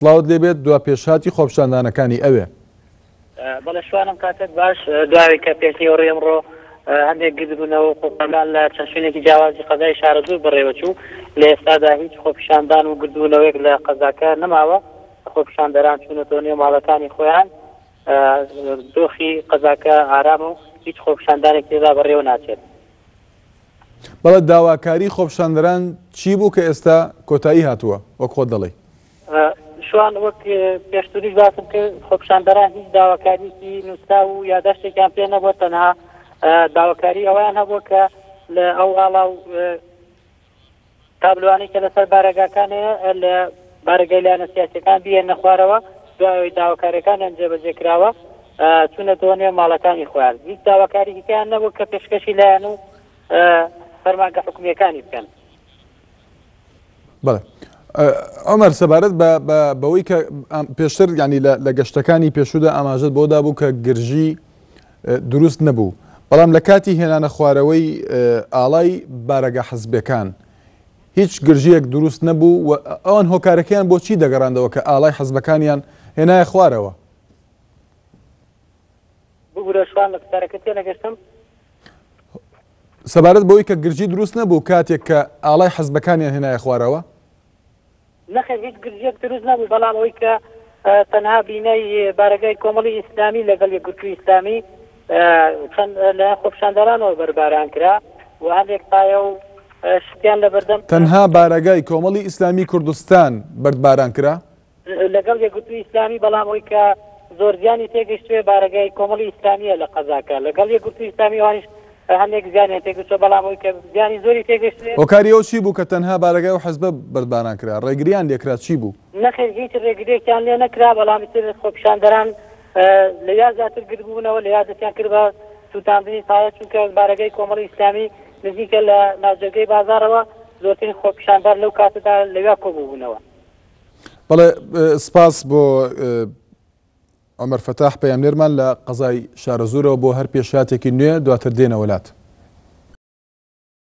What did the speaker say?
سڵاوت لێبێت دوا پێشهاتی خۆپیشاندانەکانی ئەوێ. بەڵێ شوانم کاتت باش دواوی کە پێشنیوەڕۆی ئەمڕۆ هەندێک گردبوونەوە و خۆپیشاندان لە چەند شوێنێکی جیاوازی قەزای شارەزوور بەڕێوەچوو لە ئێستادا هیچ خۆپیشاندان و گردبوونەوەیەک لە قەزاکە نەماوە خۆپیشاندەران چوونەتەوە نێو ماڵەکانی خۆیان دۆخی قەزاکە ئارامە و هیچ خۆپیشاندانێک تێدا بەڕێوە ناچێت. بەڵێ داواکاری خۆپیشاندەران چی بوو کە ئێستا کۆتایی هاتووە وەک خۆت دەڵێی؟ شوان وەک پێشتریش باسم کرد خۆپیشاندەران هیچ داواکاریکی نووسراو و یاداشتێکیان پێ نەبووە تەنها داواکاری ئەویان هەبووە کە لە ئەو ئاڵا و تابلوانەی کە لەسەر بارەگاکان هەیە لە بارەگای لایەنە سیاسیەکان بیێنە خوارەوە دوای ئەوەی داواکاریەکانیان جێبەجێ کراوە چوونەتەوە نێو ماڵەکانی خۆیان هیچ داواکاریەکەیان نەبوو کە پێشکەشی لایەن و فەرمانگە حکومیەکانی بکەن. بەڵێ عمر سەبارەت بەوەی کە پێشتر ینی لە گەشتەکانی پێشودا ئاماژەت بۆ دابوو کە گرژی دروست نەبوو، بەڵام لە کاتی هێنانە خوارەوەی ئاڵای بارەگا حزبیەکان هیچ گرژیەک دروست نەبوو و ئەوان هۆکارەکەیان بۆ چی دەگەڕاندەوە کە ئاڵای حزبەکانیان هێنایە خوارەوە؟ ببورە شوان لە پرسیارەکە تێنەگەشتم. سەبارەت بەوەی کە گرژی دروست نەبوو کاتێک کە ئاڵای حزبەکانیان هێنایە خوارەوە؟ نەخێر هیچ گرژیەک دروست نەبوو، بەڵام ئەوەی کە تەنها بینای بارەگای کۆمەڵی ئیسلامی لەگەڵ یەکگرتووی ئیسلامی چەند لایەن خۆپیشاندەرانەوە بەرباران کرا و هەندێک پایە و شتیان لەبەردەم تەنها بارەگای کۆمەڵی ئیسلامی کوردستان بەردباران کرا؟ لەگەڵ یەکگرتووی ئیسلامی، بەڵام ئەوەی کە زۆر زیانی تێگەیشتوێ بارەگای کۆمەڵی ئیسلامییە لە قەزاکە، لەگەڵ یەکگرتووی ئیسلامی ئەوانیش هەندێک زیانیان تێگەیشتووە، بەڵام ئەوەی کە زیانی زۆری تێگەیشتوێ. هۆکاری ئەوە چی بوو کە تەنها بارەگای ئەو حزبە بەردباران کرا؟ ڕێگرییان لێکرا چی بوو؟ نەخێر هیچ ڕێگرییەکیان لێ نەکرا، بەڵام ئیتر خۆپیشاندەران لەویا زیاتر گردبوونەوە، لەویا دەستیان کرد بە سووتاندنی تایە، چونکە بارەگای کۆمەڵی ئیسلامی نزیکە لە ناوجەرگەی بازاڕەوە، زۆرترین خۆپیشاندەر لەو کاتەدا لەویا کۆبووبوونەوە. بەڵێ سپاس بۆ عمر فەتاح پەیامنێرمان لە قەزای شارەزوورەوە بۆ هەر پێشهاتێکی نوێ دواتر دێنەوە لات.